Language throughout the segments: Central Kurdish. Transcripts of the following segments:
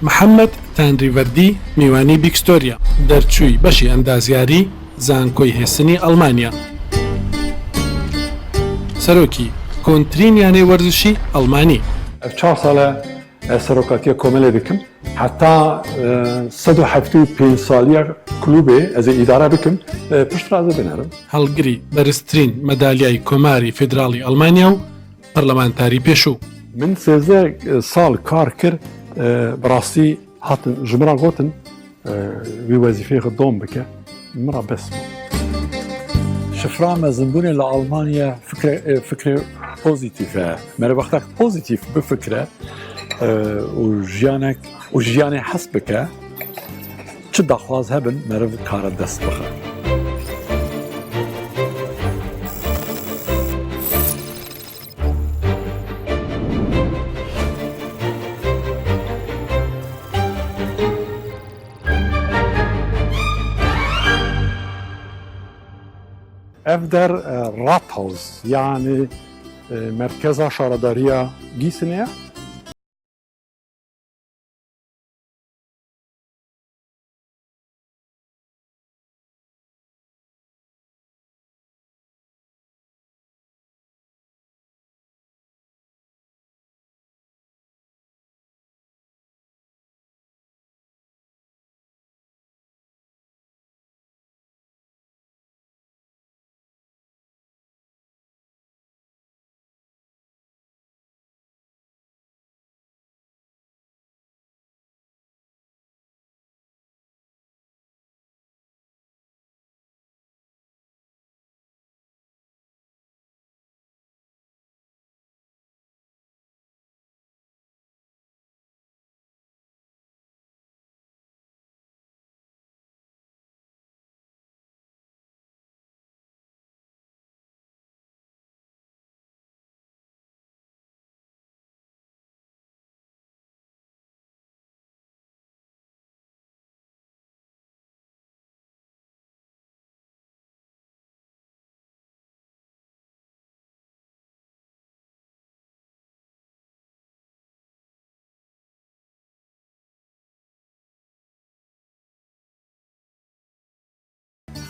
محەمەد تانریڤەردی میوانی بیگستۆریە. دەرچووی بەشی ئەندازیاری زانکۆی هێسنی ئەڵمانیا. سەرۆکی کۆنترین یانەی وەرزشی ئەڵمانی. ئەڤ چوار ساڵە سەرۆکاتیە کۆمەلێ دکم هەتا 175 ساڵیە کلوبێ ئەزێ ئیدارە بکم پشت ڕازە بنەرم. هەڵگری بەرزترین مەدالیای کۆماری فیدراڵی ئەڵمانیا و پەرلەمانتاری پێشوو. من 13 ساڵ کار کرد بەڕاستی هاتن ji min re gotin wî wezîfeyê xwe dom bike min re bes bû. Şifra mezinbûnê li Almanya fikrê fikrê pozîtîf e. Meriv wextek pozîtîf bifikre û jiyanek û jiyanê hez bike çi daxwaz hebin meriv kare dest bixe. Ev der Rathaus yanî merkeza şaredariya Gießenê ye.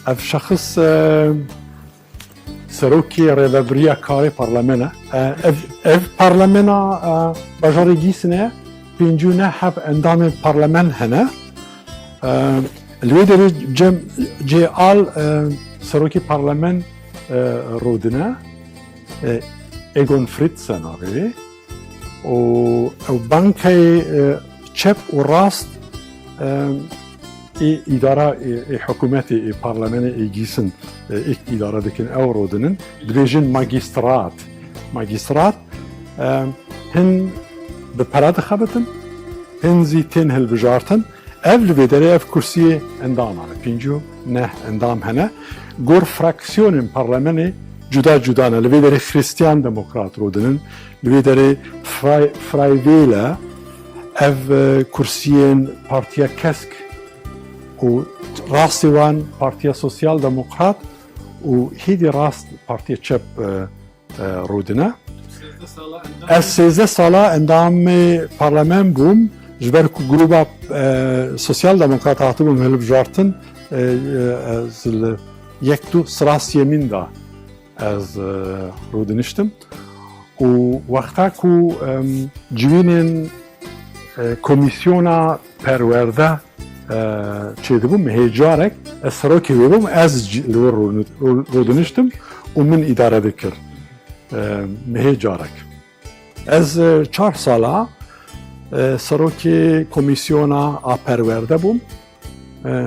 Ev şexis serokê rêveberiya karê parlemen e. Ev ev parlemena bajarê Gießenê ye. 59 heb endamên parlemen hene. Li wê derê cem cê al serokê parlemen rûdine. Egon Fritz e navê wê. Û ew bankayê çep û rast ê îdara ê hikûmetê ê parlamenê ê Gießen ê îdara dikin ew rûdinin. Dibêjin magîstrat. Magîstrat hin bi pere dixebitin, hin zî tên hilbijartin. Ev li vê derê ev kursiyê endaman e. 59 endam hene. Gor fraksiyonên parlamenê cuda cuda ne. Li vê derê Xristiyan Demokrat rûdinin. Li vê derê Freie ev kursiyên Partiya Kesk û rastê wan Partiya Sosyal Demokrat û hêdî rast Partiya Çep rûdine. Ez 13 sala endamê parlamen bûm ji ber ku grûba Sosyal Demokrat hatibûm hilbijartin ez li yek du sira siyemîn da ez rûdiniştim û wexta ku civînên komîsyona perwerde çêdibû mehê carek ez serokê wê bûm ez li wir rûdiniştim û min îdare dikir mehê carek. Ez çar sala serokê komîsyona a perwerde bûm.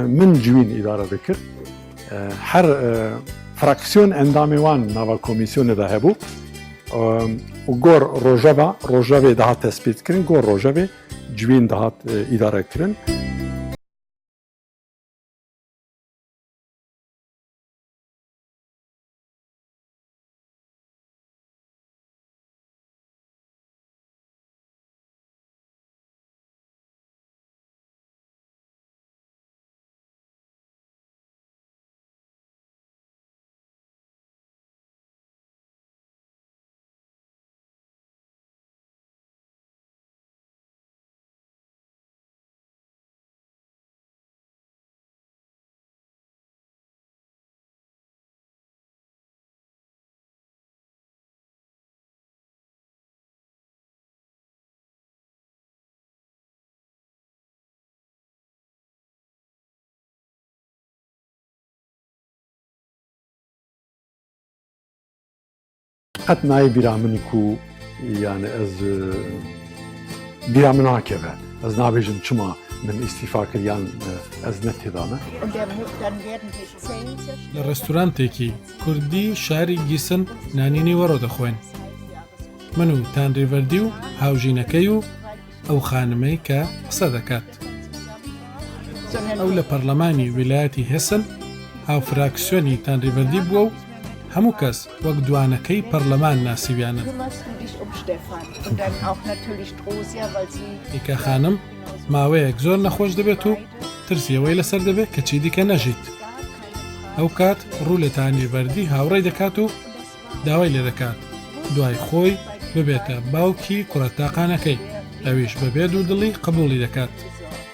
Min civîn îdare dikir. Her fraksiyon endamê wan nava komîsyonê de hebû. Û gor rojeva rojevê dihat tespîtkirin, gor rojevê civîn dihat îdarekirin. قەت نایە بیرا من کو یانە ئەز بیرا من ناکەوە ئەز نابێژم چما من ئیستیفا کرد یان ئەز نەتێدامە. لە ڕێستورانتێکی کوردی شاری گیسن نانی نیوەڕۆ دەخۆین. من و تانریڤەردی و هاوژینەکەی و ئەو خانمەی کە قسە دەکات. ئەو لە پەرلەمانی ویلایەتی هێسن هاوفراکسیۆنی تانریڤەردی بووە و هەموو کەس وەک دوانەکەی پەرلەمان ناسیویانن. ئیکا خانم ماوەیەک زۆر نەخۆش دەبێت و ترسی ئەوەی لەسەر دەبێت کە چیدیکە نەژیت. ئەو کات ڕوو لە تانریڤەردی هاوڕێی دەکات و داوای لێدەکات دوای خۆی ببێتە باوکی کوڕە تاقانەکەی، ئەویش بەبێ دوودڵی قبوڵی دەکات.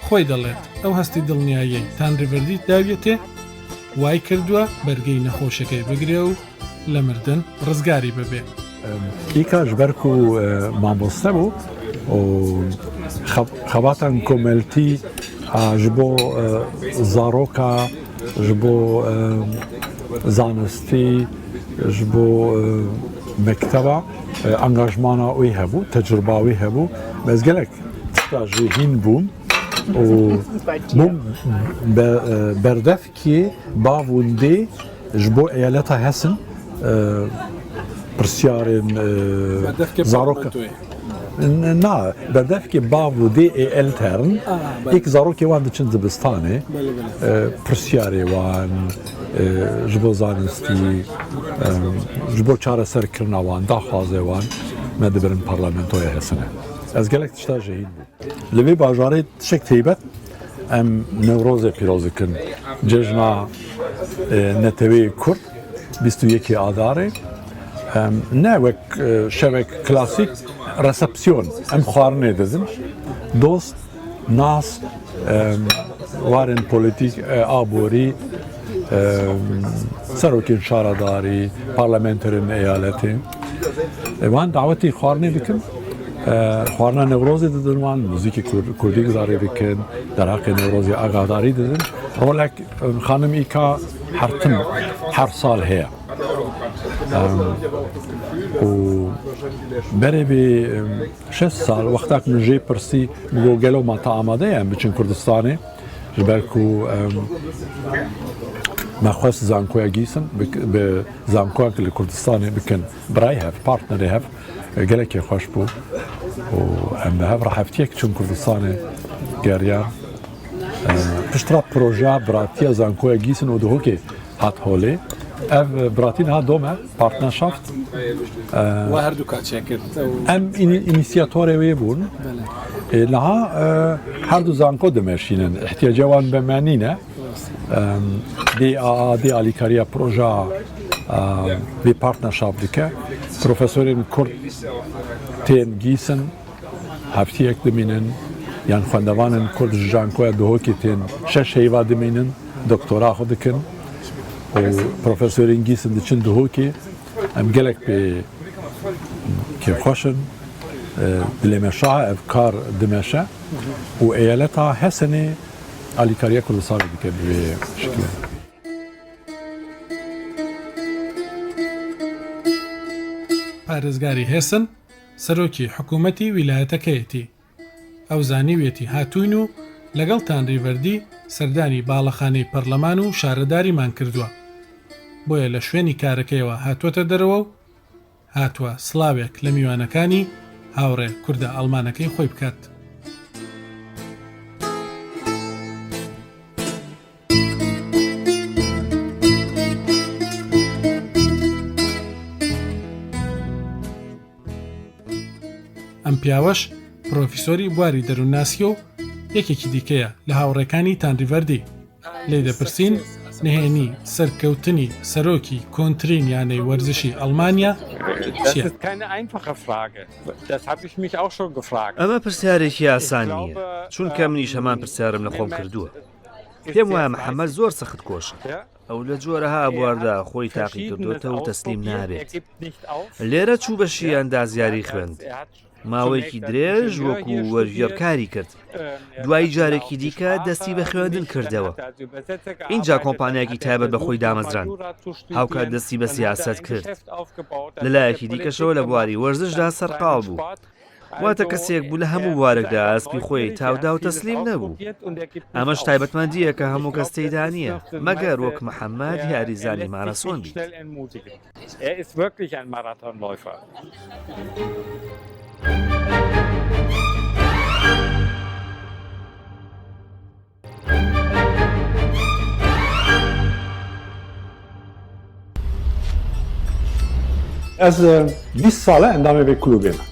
خۆی دەڵێت ئەو هەستی دڵنیاییەی تانریڤەردی داویەتێ وای کردووە بەرگەی نەخۆشیەکەی بگرێ و لە مردن ڕزگاری ببێ. ئیکا ژبەر کو مامۆستە بوو و خەباتان کۆمەلتی ژ بۆ زارۆکا ژ بۆ زانستی ژ بۆ مەکتەبا ئەنگاژمانا وی هەبوو تەجربا وی هەبوو بەس گەلەک تشتا ژێ هین بووم و بووم بەردەفکێ باv و دێ ژ بۆ ئەیالەتا هەسن پرسیارێن زارۆکە نا بەردەفکێ باv و دێ ئێ ئێلتەرن یەک زارۆکێ وان دچن دبستانێ پرسیارێ وان ژ بۆ زانستی ژ بۆ چارەسەرکردنا وان داخوازێ وان me dibirin parlamentoya Hesinê. Ez gelek tişta jê hîn bûm. Li vê bajarê tiştek taybet em Newrozê pîroz dikin. Cejna neteweyê Kurd 21 Adarê ne wek şevek klasîk resepsiyon em xwarinê didin. Dost nas warên polîtîk, aborî, serokên şaredarî, parlamenterên eyaletê wan dawetî xwarinê dikin. Xwarina Newrozê didin wan, muzîkê Kurdî guzarê dikin, derheqê Newrozê agahdarî didin. Rolek xanim îka her tim her sal heye. û berê bê şeş sal wexta ku min jê pirsî min got gelo ma te amade ye em biçin Kurdistanê ji ber ku me xwest zankoya Gîsin bi zankoya li Kurdistanê bikin birayê hev, partnerê hev gelekê xweş bû û em bi hev re heftiyek çûn Kurdistanê geriyan. Piştra projeya biratiya zankoya Gîsin û Duhokê hat holê. Ev biratî niha dom e, partnerschaft. We her du ka çêkir. Em înîsiyatorê wê bûn. Niha her du zanko dimeşînin. Îhtiyaca wan bi me nîne. DAAD alîkariya projeya vê partnerschaft dike. Profesorên Kurd tên Gîsin heftiyek dimînin yan xwendevanên Kurd ji zankoya Duhokê tên şeş heyva dimînin. Doktora xwe dikin û profesorên Gîsin diçin Duhokê. Em gelek pê kêfxweş in. Dilê me şah e ev kar dimeşe û eyaleta Hesenê alîkariya Kurdistanê dike bi vê şiklê. پارێزگاری هێسن سەرۆکی حکوومەتی ویلایەتەکەیەتی. ئەو زانیویەتی هاتووین و لەگەڵ تانریڤەردی سەردانی باڵەخانەی پەرلەمان و شارەداریمان کردووە، بۆیە لە شوێنی کارەکەیەوە هاتووەتە دەرەوە و هاتووە سڵاوێک لە میوانەکانی هاوڕێ کوردە ئەڵمانەکەی خۆی بکات. ئەم پیاوەش پرۆفیسۆری بواری دەروونناسییە و یەکێکی دیکەیە لە هاوڕێکانی تانریڤەردی. لێی دەپرسین نهێنی سەرکەوتنی سەرۆکی کۆنترین یانەی وەرزشی ئەڵمانیا چییە؟ ئەمە پرسیارێکی ئاسان نییە، چونکە منیش هەمان پرسیارم لە خۆم کردووە. پێم وایە محەممەد زۆر سەخت کۆشە. ئەو لە جۆرەها بواردا خۆی تاقیکردۆتە و تەسلیم نابێت. لێرە چوو بەشی ئەندازیاری خوێند. ماوەیەکی درێژ وەکو وەرگێڕ کاری کرد. دوایی جارێکی دیکە دەستی بە خوێندن کردەوە. ئینجا کۆمپانیایەکی تایبەت بە خۆی دامەزراند. هاوکات دەستی بە سیاسەت کرد. لە لایەکی دیکەشەوە لە بواری وەرزشدا سەرقاڵ بوو. واتە کەسێک بوو لە هەموو بوارێکدا ئەسپی خۆی تاودا و تەسلیم نەبوو. ئەمەش تایبەتمەندییەکە هەموو کەس تێیدا نییە، مەگەر وەک محەممەد یاریزانی ماراسۆن بیت. Ez 20 sale endamê vê klûbê me.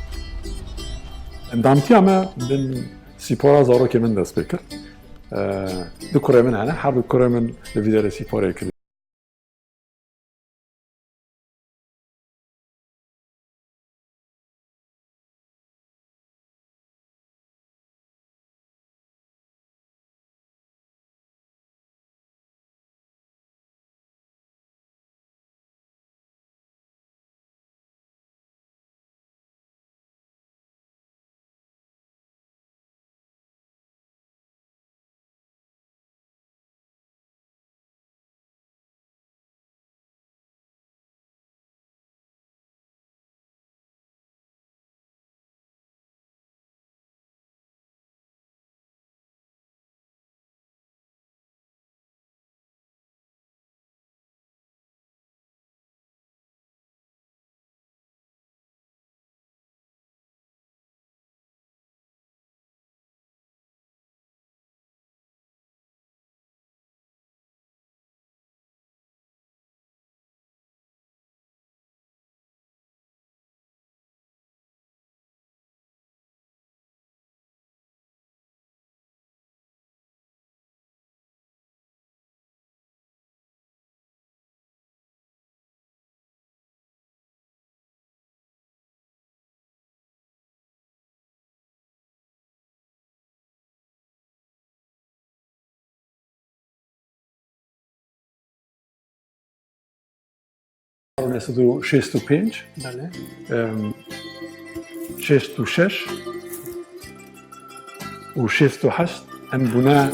Endamtiya me bin sîpora zarokê min dest pê kir. Du kurê min hene, her du kurê min li vî derê sîporê kir. 1965 66 û 68 em bûne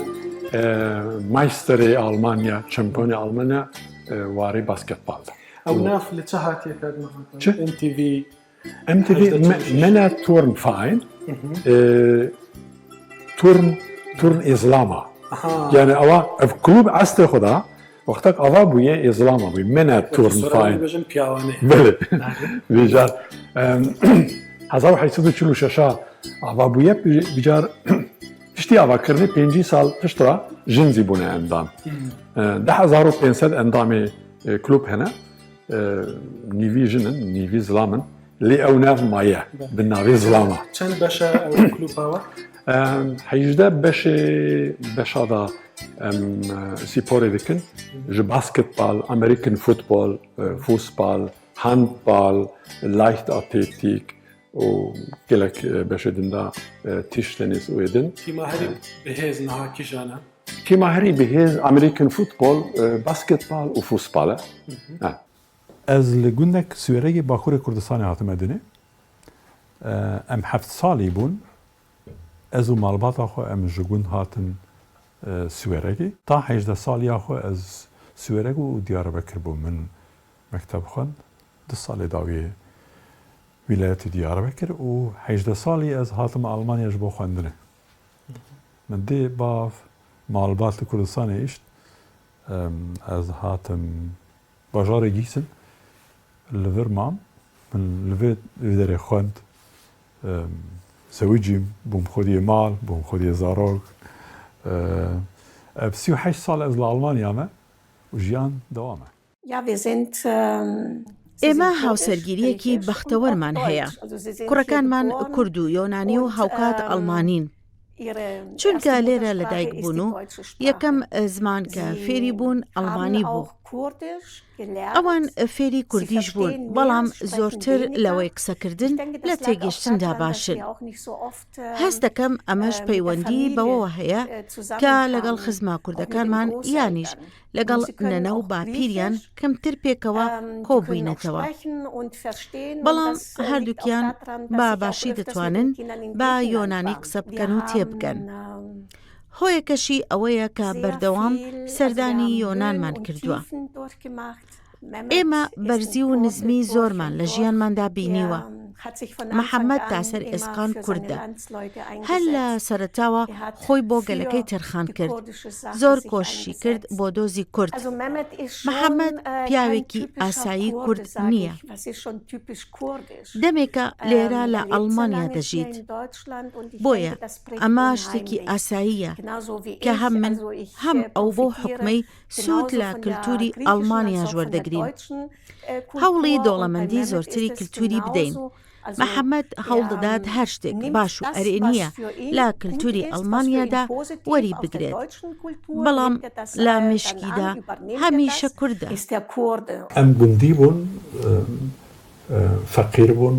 maysterê Almanya, çempionê Almanya warê basketbal de. Ew nav li çi hatiye kak Mehmet? Çi? MTV MTV Männer Turnverein Turn Turn Îzlama. Yani ewa ev klub eslê xwe da wextek ava bûye Îzlama bûye. Männer Turnverein. Bêjin piyawanê. Belê. Bicar 1846 ava bûye bicar piştî avakirinê 50 sal piştra jin zî bûne endam. 10500 endamê klub hene. Nîvî jin in, nîvî zilam in. Lê ew nav maye bi navê zilama. Çend beşe ew klûpa we? Heyjde beşê beşa da em sîporê dikin. Ji basketbal, American football, fûsbal, handbal, Leichtathletik û gelek beşê din da Tischtennis û ê din. Tîma herî bihêz niha kîjan e? Tîma herî bihêz American football, basketbal û fûsbal e. Ez li gundek Swêregê Bakurê Kurdistanê hatime dinê. Em heft salî bûn. Ez û malbata xwe em ji gund hatin Swêregê. Ta hejdeh saliya xwe ez Swêreg û Diyarbekir bûm. Min mekteb xwend. Du salê dawiyê wîlayetê Diyarbekir û hejdeh salî ez hatim Almanya ji bo xwendinê. Min dê bav malbat li Kurdistanê îşt. Ez hatim Bajarê Gîsin li vir mam. Min li vê derê xwend. Zewicîm, bûm xwediyê mal, bûm xwediyê zarok. Ev 38 sal ez li Almanya me û jiyan dewam e. ئێمە هاوسەرگیرییەکی بەختەوەرمان هەیە. کوڕەکانمان کورد و یۆنانی و هاوکات ئەڵمانین. چونکە لێرە لەدایک بوون و یەکەم زمان کە فێری بوون ئەڵمانی بوو. ئەوان فێری کوردیش بوون، بەڵام زۆرتر لەوەی قسەکردن لە تێگەشتندا باشن. هەست دەکەم ئەمەش پەیوەندی بەوەوە هەیە کە لەگەڵ خزمە کوردەکانمان یانیش لەگەڵ نەنە و باپیریان کەمتر پێکەوە کۆبووینەتەوە. بەڵام هەردووکیان بە باشی دەتوانن بە یۆنانی قسە بکەن و تێبگەن. هۆیەکەشی ئەوەیە کە بەردەوام سەردانی یۆنانمان کردووە. ئێمە بەرزی و نزمی زۆرمان لە ژیانماندا بینیوە. محەمەد تا سەر ئێسقان کوردە. هەر لە سەرەتاوە خۆی بۆ گەلەکەی تەرخان کرد. زۆر کۆششی کرد بۆ دۆزی کورد. محەمەد پیاوێکی ئاسایی کورد نییە. دەمێکە لێرە لە ئەڵمانیا دەژیت. بۆیە ئەمە شتێکی ئاساییە کە هەم من هەم ئەو بەو حوکمەی سوود لە کلتوری ئەڵمانیاش وەردەگرین هەوڵی دەوڵەمەندی زۆرتری کلتوری بدەین. محەمەد هەوڵدەدات هەر شتێک باش و ئەرێنییە لە کلتوری ئەڵمانیادا وەری بگرێت، بەڵام لە مێشکیدا هەمیشە کوردە. ئەم گوندی بوون فەقیر بوون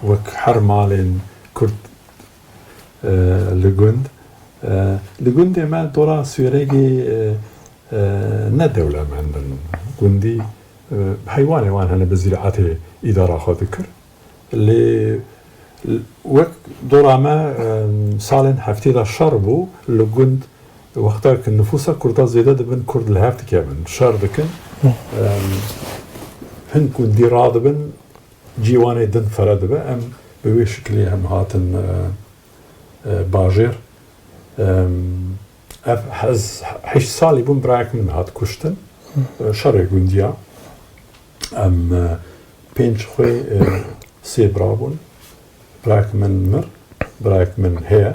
وەک هەر ماڵێن کورد لە گوند. لە گوندێ مە دۆرا سوێرەگێ نە دەولەمەندن. گوندی هەیوانێ وان هەنە بە زیرعەتێ ئیدارا خۆ دکر. لێ وەک دۆرا مە ساڵێن هەفتێدا شەڕ بوو لە گوند وەختا کە نفوسا کوردا زێدە دبن کورد لە هەڤ دکەڤن شەڕ دکن هن گوندی ڕادبن جیوانێ دن فەرە دبە ئەم بە وێ شکلێ ئەم هاتن باژێر ئەف هەز هەشت ساڵی بووم برایەک من هات کوشتن شەڕێ گوندیا ئەم پێنج خوێ سێ برا بوون برایەک من مر برایەک من هەیە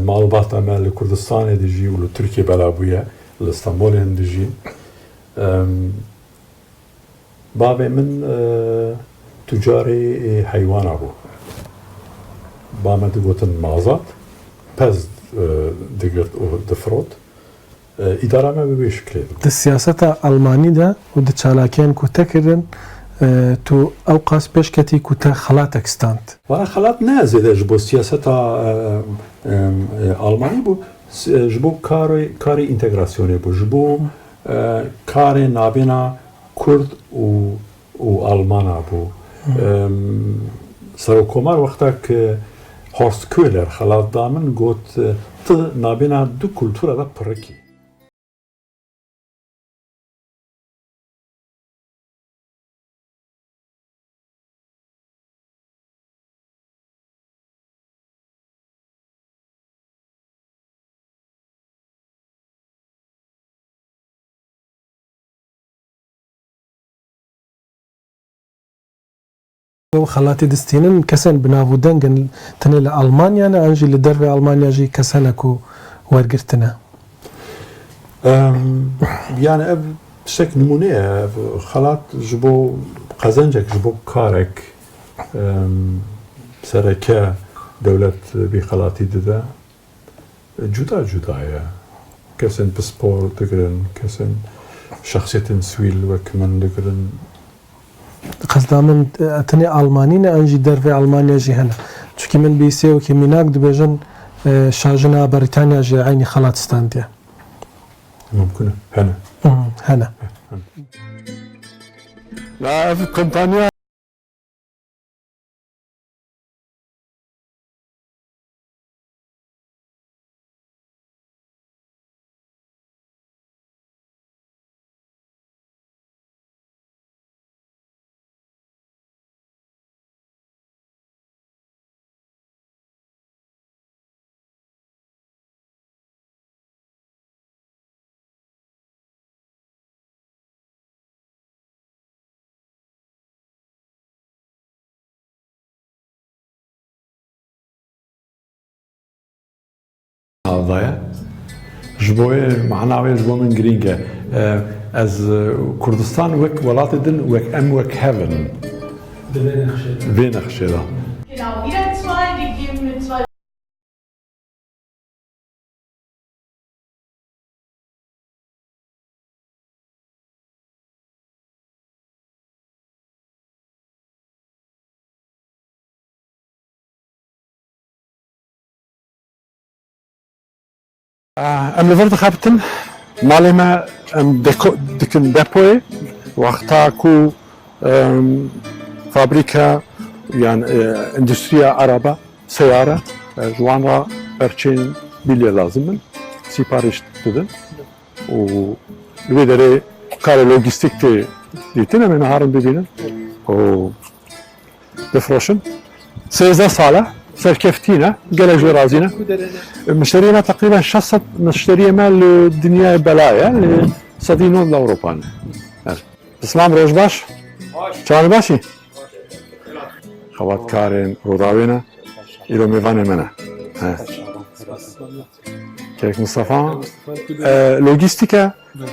ماڵباتە مە لە کوردستانێ دژی و لە تورکیە بەلا بوویە لە ئستانبۆلێ هەم دژین باڤێ من توجارێ حەیوانا بوو با مە دگۆتن مازاد پەز دگرت و دفرۆت ئیدارە مە بە وێ شکلێ دبوو. Di siyaseta Elmanî de û di çalakiyên ku te kirin tu ewqas pêş ketî ku te xelatek stand. Wara xelat ne zêde ji bo siyaseta Almanî bû, ji bo karê karê întegrasyonê bû, ji bo karê navêna Kurd û û Almana bû. Serokkomar wexta ki Horst Köhler xelat da min got tu navêna du kultura de pirikî. Ew xelatê distînin kesên bi nav û deng in tenê li Almanya ne an jî li dervê Almanya jî kes hene ku wergirtine. Yani ev tiştek nimûne ye, ev xelat ji bo qezencek, ji bo karek sereke dewlet vî xelatî dide. Cuda cuda ye. Kesên pispor digirin, kesên şexsiyetên siwîl wek min digirin. Qesda min tenê almanî ne an jî dervê Almanya jî hene. Çunkî min bihîstiye wekî mînak dibêjin şajina Brîtanya jî eynî xelat standiye. Mimkun e. Hene. Hene. La ev kompanya. Daye. Ji bo wê mana wê ji bo min girîng e. Ez Kurdistan wek welatê din wek em wek hev in. Vê nexşê de. Em li vir dixebitin, malê me em dikin depoyê wexta ku fabrîka yan endustriya erebe, seyare ji wan re perçeyên bîlye lazim in, sîparîş didin û li wê derê karê logîstîk tê dîtin em ê niha rin bibînin û Difiroşin. 13 sal e serkeftî ne, gelek jê razî ne. Müşteriyê me teqrîben 600 müşteriyê me li dinyayê bela ye, li sedî nod li Ewropa ne. Silam roj baş. Çawa baş î? Xebatkarên Rûdawê ne. Îro mêvanê me ne. Kek Mistefa logîstîk e.